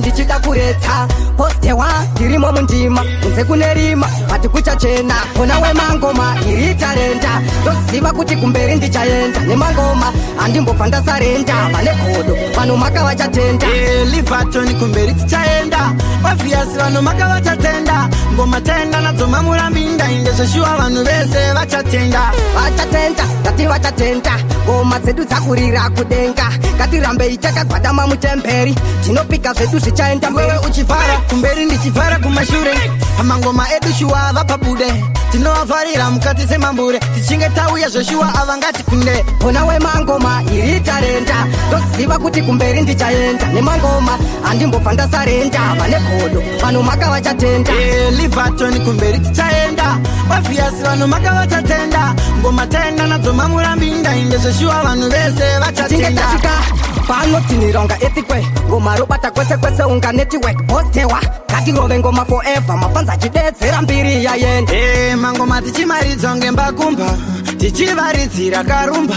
Ndichida kuretsa postewa ndirimo mundima, kunze kune rima but kuchachena. Kona wemangoma iri tarenda, ndoziva kuti kumberi ndichaenda nemangoma, handimbobva ndasarenda. Vane godo vanomaka vachatenda. Livaton, kumberi tichaenda. Obvious, vanomaka vachatenda. Ngoma taenda nadzo mamurambinda, inde zveshuwa vanhu vese vachatenda. Vachatenda, ngati vachatenda. Ngoma dzedu dzakurira kudenga, ngatirambei takagwadama mutemberi, tinopika zvedu zvichaenda Iwewe mberi. Uchivhara kumberi, ndichivhara kumashure. Pamangoma edu shuwa vapabude, tinovavharira mukati semambure. Tichinge tauya zveshuwa avangati kunde. Kona wemangoma iri tarenda, ndoziva kuti kumberi ndichaenda nemangoma, handimbobva ndasarenda. Vane godo vanomaka vachatenda. Livaton, kumberi tichaenda. Obvious, vanomaka vachatenda. Ngoma taenda nadzo mamurambinda, inde zveshuwa vanhu vese Tinge vachatenda. Tasvika panotinhironga earthquake, ngoma robata kwese kwese unga network. Postewa, ngatirove ngoma forever, mafanza achidedzera mbiri yayenda. Mangoma tichimaridzwa ngembakumba, tichivaridzira karumba.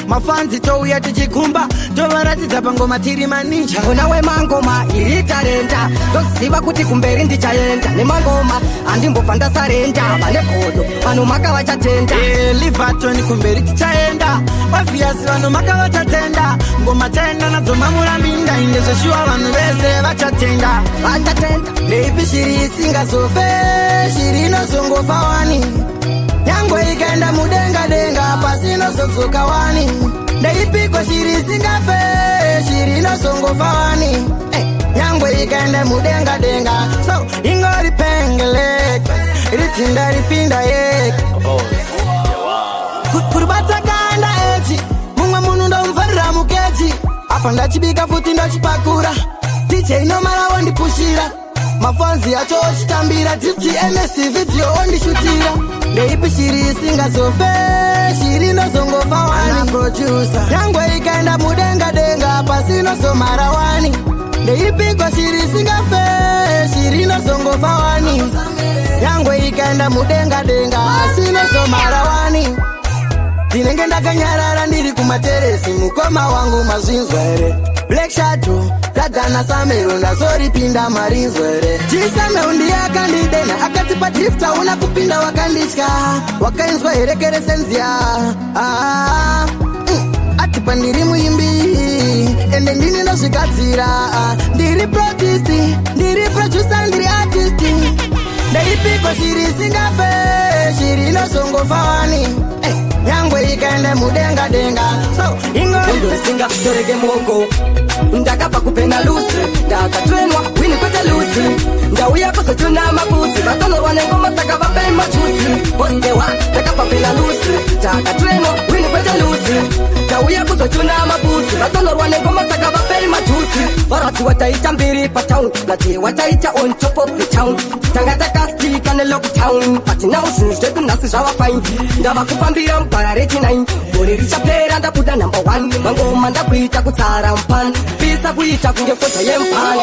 Mafanzi touya tichikumba, tovaratidza pangoma tiri maninja. Kona wemangoma iri tarenda, ndoziva kuti kumberi ndichaenda nemangoma, handimbobva ndasarenda. Vane godo vanomaka vachatenda. Livaton, kumberi tichaenda. Obvious, vanomaka vachatenda. Ngoma taenda nadzo mamurambinda, inde zveshuwa vanhu vese vachatenda. Vachatenda. Ndeipi shiri isingazofe? Shiri inozongofa wani, nyangwe ikaenda mudenga denga, pasi inozodzoka wani. Ndeipiko shiri isingafe? Shiri inozongofa wani, nyangwe ikaenda mudenga denga. So ingori pengeleke ritinda ripinda yeke kuribata kanda echi mumwe munhu ndomufarira mukechi apa, ndachibika futi ndochipakura. DJ nomara wondipushira, mafanzi acho ochitambira. Ms video ondishutira. Ndeipi shiri isingazofe? Shiri inozongofa wani producer, nyangwe ikaenda mudenga denga, pasi inozomara wani. Ndeipiko shiri isingafe? Shiri inozongofa wani, nyangwe ikaenda mudenga denga, asi inozomara wani. Ndinenge ndakanyarara ndiri kumateresi, mukoma wangu mazvinzwa here? Black Shadow radhana Samero, ndazoripinda marinzwa here? Jisameu ndiye akandidena, akati padrifta una kupinda wakanditya. Wakainzwa here keresenzia? Ah, atipa ndiri muimbi, ende ndini ndozvigadzira. Ah, ndiri protist, ndiri producer, ndiri artist. Ndeipiko shiri isingafe? Shiri inozongofa wani, nyangwe ikaenda mudenga denga. So ingori Singa torege moko, ndakabva kupena lusi, ndakatrenwa wini kwete lusi. Ndauya kuzochuna mafusi, vatonorwa nengoma saka vapei machusi. Postewa, ndakabva pena lusi, ndakatrenwa wini kwete lusi. Ndauya kuzochuna mafusi, vatonorwa nengoma saka vapei machusi. Varatiwa taita mbiri patown, natewa taita on top of the town. Tanga takastika nelockdown, but now zvinhu zvedu nhasi zvava fine. Ndava kufambira mugwara rechi9, gore richapera ndabuda number 1. Mangoma ndakuita kutsara mupani, pisa kuita kunge foja yemupani.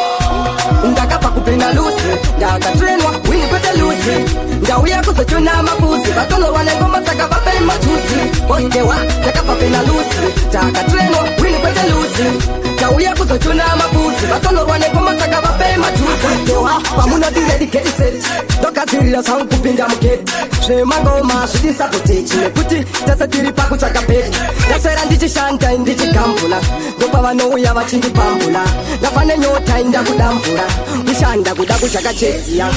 Ndakabva kupena lusi, ndakatrenwa wini kwete lusi. Ndauya kuzochuna mafusi, vatonorwa nengoma saka vapei machusi. Postewa, ndakabva pena lusi, ndakatrenwa wini kwete lusi. Ndauya kuzochuna mafusi, vatonorwa nengoma saka vapei machusi. Postewa, pamunoti ready get set, ndogadzirira zvangu kupinda mugeti. Zvemangoma zvidisapotechi nekuti tese tiri pakutsvaka peti. Ndaswera ndichishanda ndichigambula, ndopavanouya vachindipambula. Ndafa nenyota, indakuda mvura, kushanda kuda kuchakacheziya.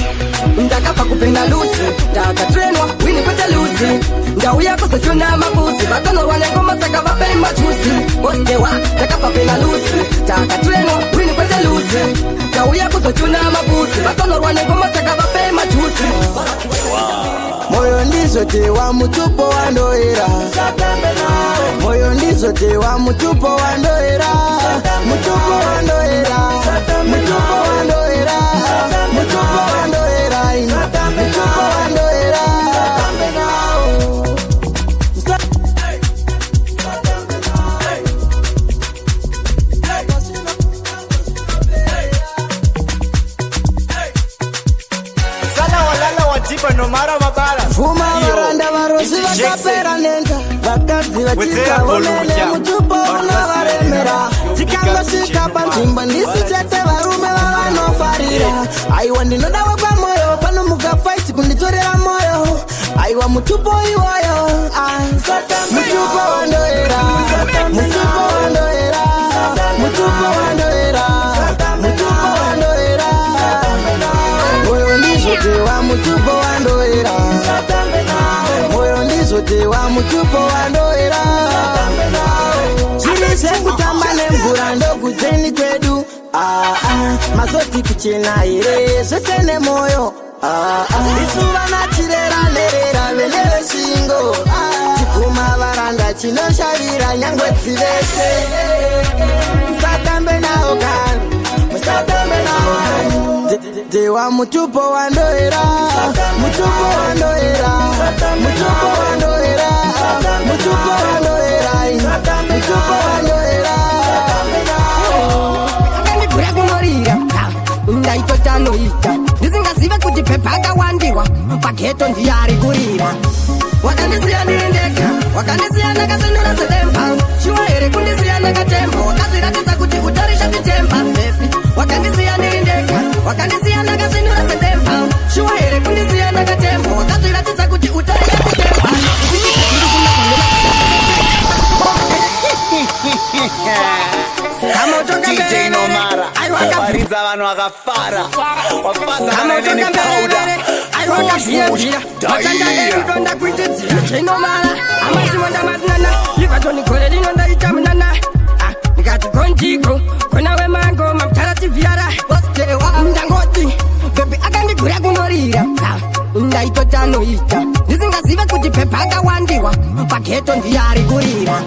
Ndakabva kupena lusi, ndakatrenwa wini kwete lusi. Ndauya kuzochuna mafusi, vatonorwa nengoma saka vapei machusi. Postewa, ndakabva pena lusi, ndakatrenwa wini kwete lusi. Ndauya kuzochuna mafusi, vatonorwa nengoma saka vapei machusi. Moyo ndizvo tewa mutupo wandoera, moyo ndizvo tewa mutupo wandoera, mutupo wandoera, mutupo wandoera, mutupo wandoera, mutupo wandoera. Sala walala wadiba nomara mabala. Vuma Yo, varanda varosi it's Jackson. vakapera nenda. Vakadzi Wedzera volume, vachisavonene ja. mutupo unovaremera. Tikangosvika panzvimbo, ndisi chete varume vavanofarira. Aiwa, ndinoda wepamwoyo, panomuka fight kunditorera moyo. Aiwa, mutupo iwoyo, ah. Mutupo wandoera, mutupo wandoera, mutupo wandoera, mutupo wandoera. Moyo ndizvotewa, mutupo wandoera. Moyo ndizvotewa, mutupo wandoera. Zviri zvekutamba nemvura ndokuteni kwedu. Ah, ah, mazoti kuchena here zvese nemoyo? Ah, ah. Isu vana chirera nerera vene veshingo. Chipfuma varanda chinoshavira nyangwe dzivese. Musatambe nawo kani, musatambe nawo kani. Dewa, mutupo wandoera, mutupo wandoera, mutupo wandoera, mutupo wandoera, mutupo wandoera. Akandigura kunorira, ndaitotanoita ndisingazive kuti pepa akawandirwa pageto ndiyari kurira. Wakandisiya ndiri ndega, wakandisiya ndakasvinura sedemba. Shuwa here kundisiya ndakatemba? Wakazviratidza kuti utarisha titemba. Baby, wakandisiya ndiri ndega, wakandisiya ndakasvinura sedemba. Shuwa here kundisiya ndakatemba? Wakazviratidza kuti utarisha titemba. DJ Nomara varidza vanhu vakafara, wafadza vanene powder. Aiwakabviyabviya kuitidzira zvinomara amasimonda masinana ivatoni gore rino ndaita munana. Ah, ndikati gondigo gona wemangoma mutarativhiyara ndangoti baby akandigura kunorira. Ah, ndaitotanoita ndisingazive kuti pepa akawandirwa pageto ndiyari kurira.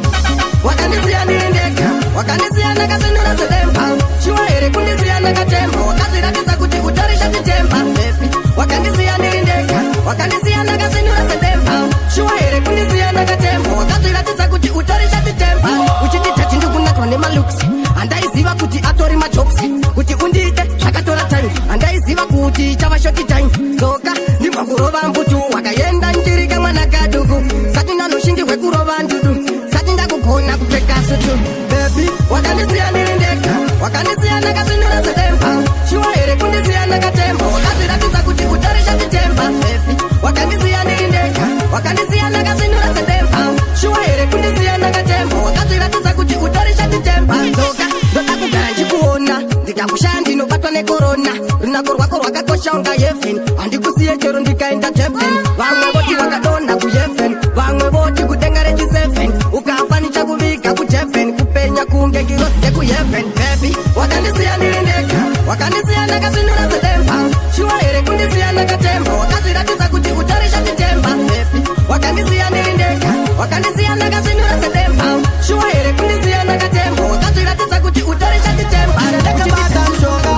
Wakandisiya ndiri ndega, wakandisiya ndakasvinura sedemba. Shuwa here kundisiya ndakatemba? Wakazviratidza kuti utarisha titemba. Baby, wakandisiya ndiri ndega, wakandisiya ndakasvinura sedemba. Shuwa here kundisiya ndakatemba? Wakazviratidza kuti utarisha titemba. Uchiti ndikunakwa nemalooks, handaiziva kuti atori majokes. Kuti undiite zvakatora time, handaiziva kuti chava short time. Dzoka ndibva kurova mbutu. Wakaenda njirika mwana kaduku, sati ndanoshingi hwekurova ndudu, sati ndakugona kupfeka sutu. Baby, wakandisiya ndiri ndega, wakandisiya ndakasvinura sedemba. Shuwa here kundisiya ndakatemba? Wakazviratidza kuti utarisha titemba. Baby, wakandisiya ndiri ndega, wakandisiya ndakasvinura sedemba. Shuwa here kundisiya ndakatemba? Wakazviratidza kuti utarisha titemba. Dzoka, ndoda kugara ndikuona. Ndikakushaya ndinobatwa nekorona. Runako rwako rwakakosha unga heaven. Handikusiye chero ndikaenda Durban. Vamwe voti wakadonha kuheaven, vamwe voti kudenga rechi7. Ukafa nichakuviga kuJeven, kupenya kunge ngirozi dzekuheaven. Baby, wakandisiya ndiri ndega, wakandisiya ndakasvinura sedemba. Shuwa here kundisiya ndakatemba? Wakazviratidza kuti utarisha titemba. Baby, wakandisiya ndiri ndega, wakandisiya ndakasvinura sedemba. Shuwa here kundisiya ndakatemba? Wakazviratidza kuti utarisha titemba. Ndakabata mushonga,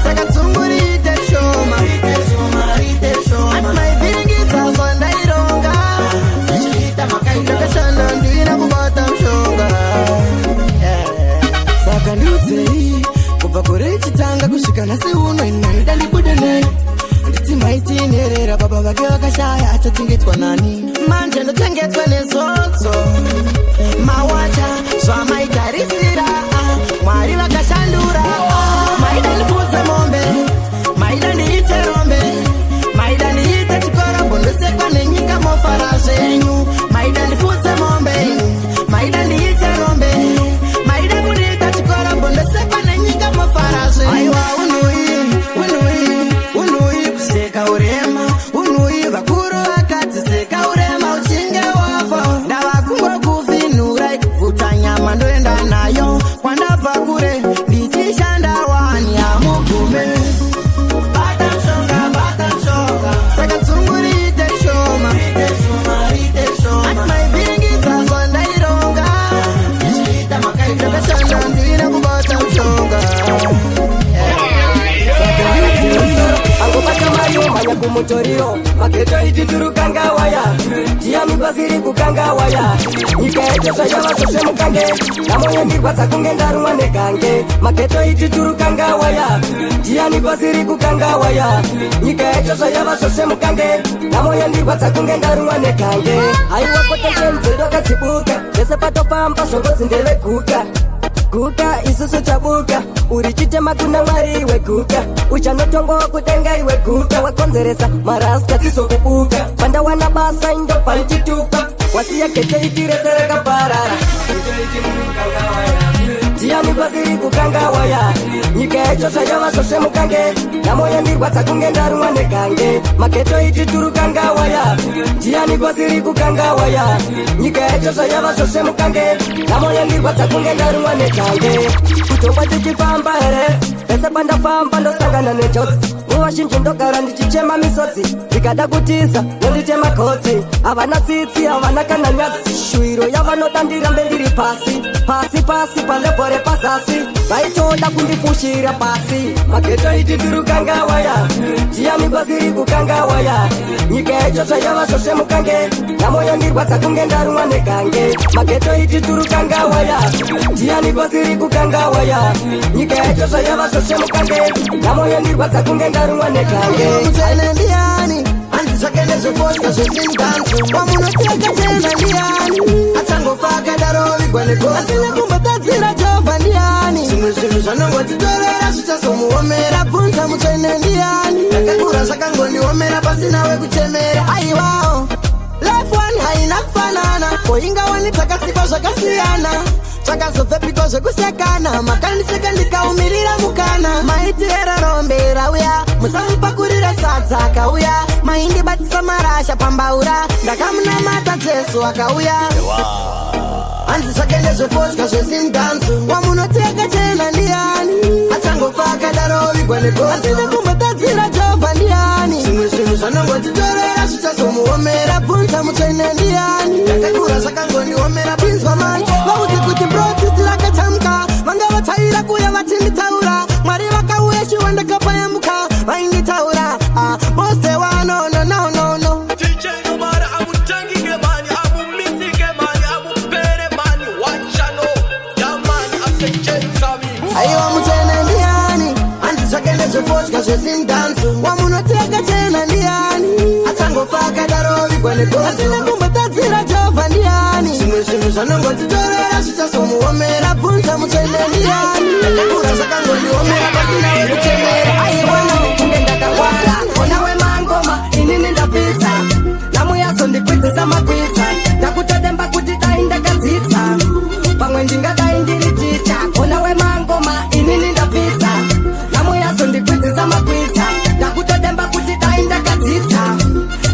saka dzungu riite shoma. Ati maivhiringidza zvandaironga. Ndakashanda ndina kubata mushonga. Saka ndiudzei, kubva gore richitanga kusvika nhasi uno, inaida ndibude nei? Handiti maitinerera? Baba vake vakashaya, achachengetwa nani manje? Ndochengetwa nezodzo mawacha zvamaitarisira. Ah, Mwari vakashandura. Ah, maida ndifudze mombe, maida ndiite rombe, maida ndiite chikorobho, ndosekwa nenyika mofara zvenyu. Maida ndifudze mombe, maida ndiite rombe, maida kundiita chikorobho, ndosekwa nenyika mofara zvenyu. Aiwa, unui unui unui kuseka urema unui. Vakuru vakati seka urema uchinge wafa. Ndava kungokufinhurai kubvuta nyama ndoenda nayo kwandabva kure ndichishanda wani hamubvume. Bata mushonga, bata mushonga, saka dzungu riite shoma. Ati maivhiringidza zvandaironga. Ndakashanda ndina kubata mushonga. Angobata mari omhanya kumutoriro. Mageto ititurukanga waya, tiyamigwaziri kukanga waya. Nyika yacho zvayava zvose mukange, namoyo ndirwadza kunge ndarumwa negange. Mageto ititurukanga waya. Ndiani kwasiri kukangawaya? Nyika yacho zvayava zvose mukange. Nhamo yandirwadza kunge ndarumwa nekange. Haiwa, potential dzedu akadzibuka pese patofamba, zvongozi ndeveguka guka. Isusu tabuka, uri chitema kuna Mwari weguka, uchanotongwa kudenga iwe guka. Wakonzeresa marasta tizokubuka. Pandawana basa indopanchituka, wasiya ghetto itirese rakaparara. Ndiani kwasiri kukangawaya? Nyika yacho zvayava zvose mukange. Nhamo yandirwadza kunge ndarumwa negange. Maghetto iti turukangawaya. Ndiani kwasiri kukangawaya? Nyika yacho zvayava zvose mukange. Nhamo yandirwadza kunge ndarumwa negange. Kutongwa tichifamba here? Pese pandafamba ndosangana nejodzi. Nguva zhinji ndogara ndichichema misodzi. Ndikada kutiza nonditema gotsi. Havana tsitsi, havana kana nyadzi. Shuwiro yavanoda ndirambe ndiri pasi pasi pasi, palevel repazasi. Vaitoda kundifushira pasi. Maghetto iti turukangawaya. Ndiani kwasiri kukangawaya? Nyika yacho zvayava zvose mukange. Nhamo yandirwadza kunge ndarumwa negange. Maghetto iti turukangawaya. Ndiani kwasiri kukangawaya? Nyika yacho zvayava zvose mukange. Nhamo yandirwadza kunge ndarumwa negange. Mutsvene ndiani? Hanzi zvake ndezveposta zvesindanzo. Wamunoti akachena ndiani? Achangofa akadaro vigwa negosi. Asina kumbotadzira Jehovha ndiani? Zvimwe zvinhu zvanongotitorera zvichazomuomera. Bvunza, mutsvene ndiani? Ndakakura zvakangondiomera pasina wekuchemera. Aiwawo, life one haina kufanana, koingawani dzakasikwa zvakasiyana, zvakazobvepiko zvekusekana. Makandiseka ndikaumirira mukana. Maitirera rombe rauya, musamupakurira sadza akauya. Maindibatisa marasha pambaura, ndakamunamata Jesu akauya. Hanzi zvake ndezvefodya zvesindanzo. Wamunoti akachena ndiani? Achangofa akadaro vigwa negosi. Asina kumbotadzira Jehovha ndiani? Zvimwe zvinhu zvanongotitorera zvichazomuomera. Bvunza, mutsvene ndiani? Ndakakura zvakangondiomera. Pinzwa manje, vaudze kuti brotiti rakachamuka. Vanga vachaira kuya vachinditaura, Mwari vakauya shuwa, ndakapayambuka. Vainditaura, ah, bose wa no no no no no. DJ Nomara, amutangike mani, amumisike mani, amupere mani, wachano, yamani, asechenkami. Aiwa, mutsvene ndiani? Hanzi zvake ndezvefodya zvesindanzo. Wamunoti akachena ndiani? Achangofa akadaro vigwa negosi. Asina kumbotadzira Jehovha ndiani? Zvimwe zvinhu zvanongotitorera zvichazomuomera. Bvunza, mutsvene ndiani? Ndakakura zvakangondiomera pasina wekuchemera. Aiwa, kunge ndakawara ona wemangoma. Inini ndapfidza, nhamo yazondikwidzisa makwidza. Ndakutodemba kuti dai ndakadzidza, pamwe ndingadai ndiri ticha. Ona wemangoma, inini ndapfidza, nhamo yazondikwidzisa makwidza. Ndakutodemba kuti dai ndakadzidza,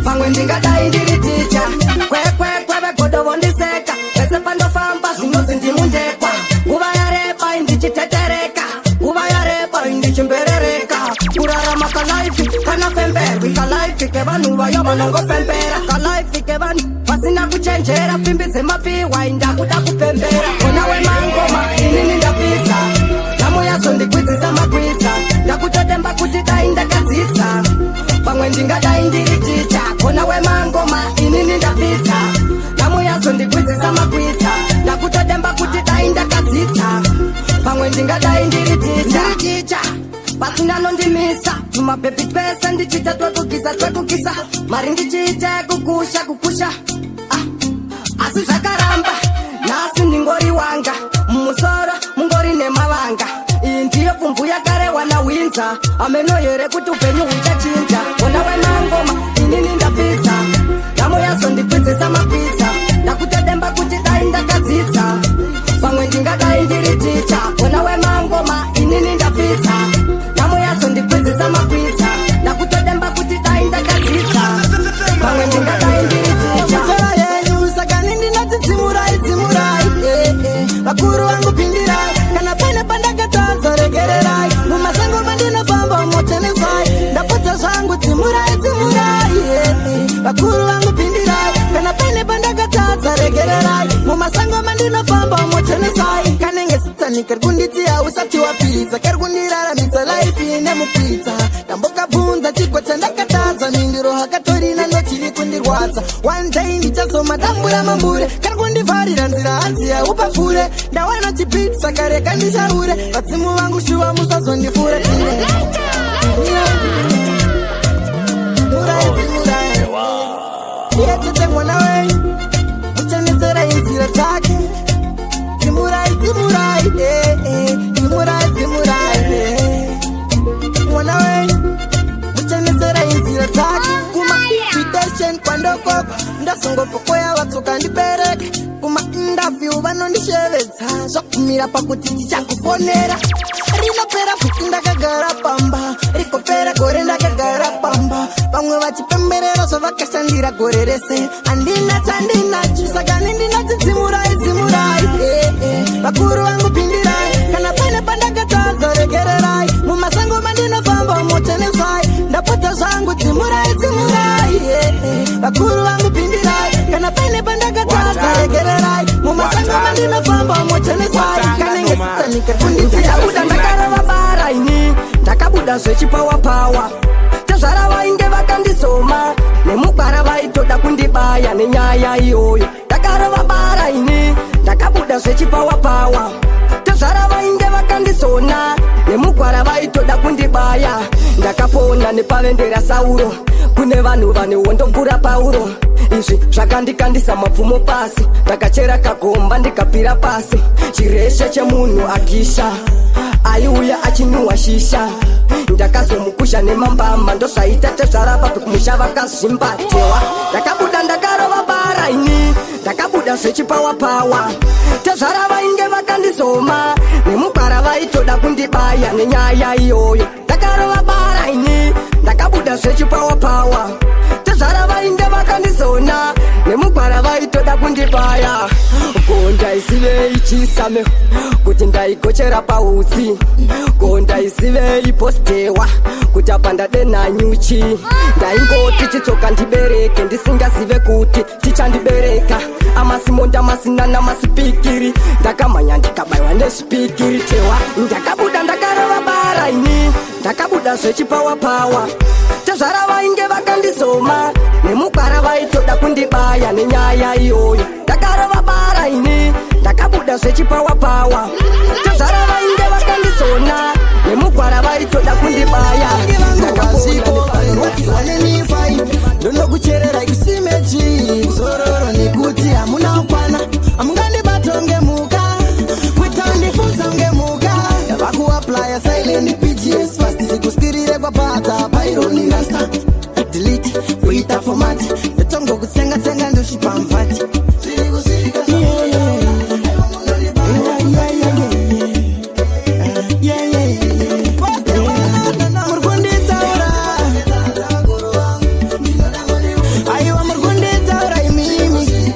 pamwe ndingadai ndiri ticha. Kwekwekwe, vegodo vondiseka pese pandofamba, zvinonzi ndimundekwa. Nguva yareba ndichitetereka, nguva yareba ndichimberereka. Kurarama kalife kana femberwi, kalife kevanhu vayo vanongofembera, kalife kevanhu vasina kuchenjera. Pfimbi dzemapiwa, indakuda kupembera. Ona wemangoma, inini ndapfidza, nhamo yazondikwidzisa makwidza. Ndakutodemba kuti dai ndakadzidza, pamwe ndingadai ndiri ticha. Ona wemangoma, inini ndapfidza, nhamo yazondikwidzisa makwidza. Ndakutodemba kuti dai ndakadzidza, pamwe ndingadai ndiri ticha. Ndiri ticha pasina nondimisa. Tumabhebhi twese ndichiita twekugisa twekugisa, mari ndichiita kukusha kukusha. Ah, asi zvakaramba. Nhasi ndingori wanga mumusoro mungori nemavanga. Iyi ndiyo pfumvu yakarewa nawinza. Ameno here kuti upenyu huchachinja? Ona wemangoma, inini ndapfidza, nhamo yazondikwidzisa makwidza. Ndakutodemba kuti dai ndakadzidza, pamwe ndingadai ndiri ticha. Ona wemangoma, inini ndapfidza, nhamo yazondikwidzisa makwidza. Ndakutodemba kuti dai ndakadzidza, pamwe ndingadai ndiri ticha. Mutoro yenyu saka nindinati dzimurai, dzimurai. Eh, eh. Vakuru vangu pindirai, kana paine pandakatadza regererai. Mumasango mandinofamba mochenesai, ndapodza zvangu, dzimurai, dzimurai. Eh, eh. Vakuru vangu pindirai, kana paine pandakatadza regererai. Mumasango mandinofamba mochenesai. Kanenge sitani kari kunditi usati wapidza, kari kundiraramisa life ine mukwidza. Ndambokabvunza chigwa chandakatadza, mindiro hakatorina, ndochiri kundirwadza. One day ndichasoma dambura mambure. Kari kundivharira nzira, hanzi haupafure. Ndawana chipitsa kare kandishaure. Vadzimu vangu shuva musazondifure. ndokokwa, ndazongopokoya vatsoka ndibereke. Kumainterview vanondishevedza, zvagumira pakuti tichakufonera. Rinopera vhiki ndakagara pamba, rikopera gore ndakagara pamba, vamwe vachipemberera zvavakashandira gore rese. Handina chandinacho, saka nindinati dzimurai, dzimurai. Eh, eh. Vakuru vangu, pindirai. Kana paine pandakatadza, regererai. Mumasango mandinofamba mochenesai. Ndapota zvangu, dzimurai, dzimurai. Eh, eh. Vakuru vangu, pindirai. Kana paine pandakatadza, regererai. Mumasango mandinofamba mochenesai. Kanenge sitanika. Ndakabuda ndakarova bara ini, ndakabuda zvechipawapawa. Tezvara vainge vakandisoma nemugwara, vaitoda kundibaya nenyaya iyoyo. Ndakarova bara ini, ndakabuda zvechipawapawa. Tezvara vainge vakandisona nemugwara, vaitoda kundibaya. Ndakapona nepavendera Sauro. Kune vanhu vane hondo mvura pauro. Izvi zvakandikandisa mapfumo pasi. Ndakachera kagomba ndikapira pasi. Chireshe chemunhu akisha aiuya achinuhwa shisha, ndakazomukusha nemambama. Ndozvaita tezvara papi kumusha vakazvimbatewa. Ndakabuda ndakarova bara ini, ndakabuda zvechipawapawa. Tezvara vainge vakandisoma nemugwara, vaitoda kundibaya nenyaya iyoyo. Ndakarova bara ini, ndakabuda zvechipawapawa. Tezvara vainge vakandisona nemugwara, vaitoda kundibaya. Ko ndaisivei chisame kuti ndaigochera pautsi? Ko ndaisivei postewa kuti apa ndadena nyuchi? Ndaingoti chitsoka ndibereke, ndisingazive kuti tichandibereka amasimonda masinana masipikiri. Ndakamhanya ndikabayiwa nezvipikiri tewa. Ndakabuda ndakarova bara ini, ndakabuda zvechipawapawa. Tezvara vainge vakandisoma nemugwara, vaitoda kundibaya nenyaya iyoyo. Ndakarova bara ini, ndakabuda zvechipawapawa. Tezvara vainge vakandisona nemugwara, vaitoda kundibaya. Ndakazviko vanorwadziwa nenifai, ndonokucherera kusimeji zororo nekuti hamuna kukwana. Hamungandibato ngemuka, kuita undifunza ngemuka. Ndavakuaplya silent PGS fast, sikuskirire kwapata paironi rasta, delete kuita format, ndotongokutsenga-tsenga ndosvipamvati. Yeah, yeah. Yeah, yeah, yeah. Yeah, yeah, yeah. Muri kunditaura, aiwa, muri kunditaura imimi.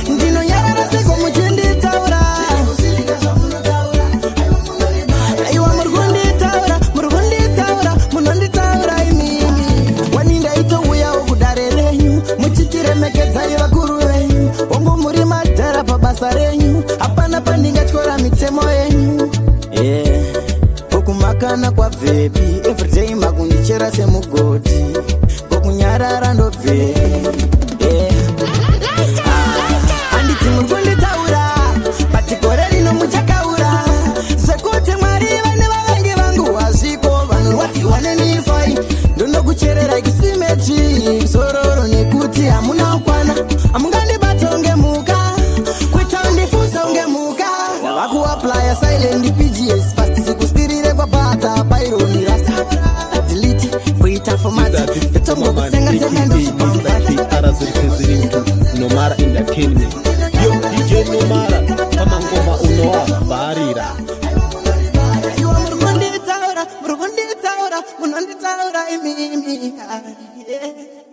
Ndinonyarara seko muchinditaura? Aiwa, muri kunditaura, muri kunditaura, munonditaura imimi. Wani ndaitouyawo kudare renyu muchitiremekedzai vakuru venyu. Wangu muri madhara pabasa renyu, hapana pandingatyora mitemo yenyu. Yeah. Kokumakana kwabvepi? Everyday makundichera semugodhi. Kokunyarara ndobvepi? Yeah. Handiti muri kunditaura, but gore rino muchakaura zvekuti Mwari vane vavengi vangu hazviko. Vanorwadziwa nenifai, ndonokucherera kusimeji zororo nekuti hamuna kukwana. Hamungandibato ngemuka, kuita undifunza ungemuka. Ndavakuaplya silent PGS fast, sikustirire kwapata paironi rasta, delete kuita format, ndotombokusenga-senga ndosvipamvati. President Nomara Entertainment. Yo, DJ Nomara, pamangoma unowavharira. Iwa muri kunditaura, muri kunditaura, munonditaura imimi. Yeah.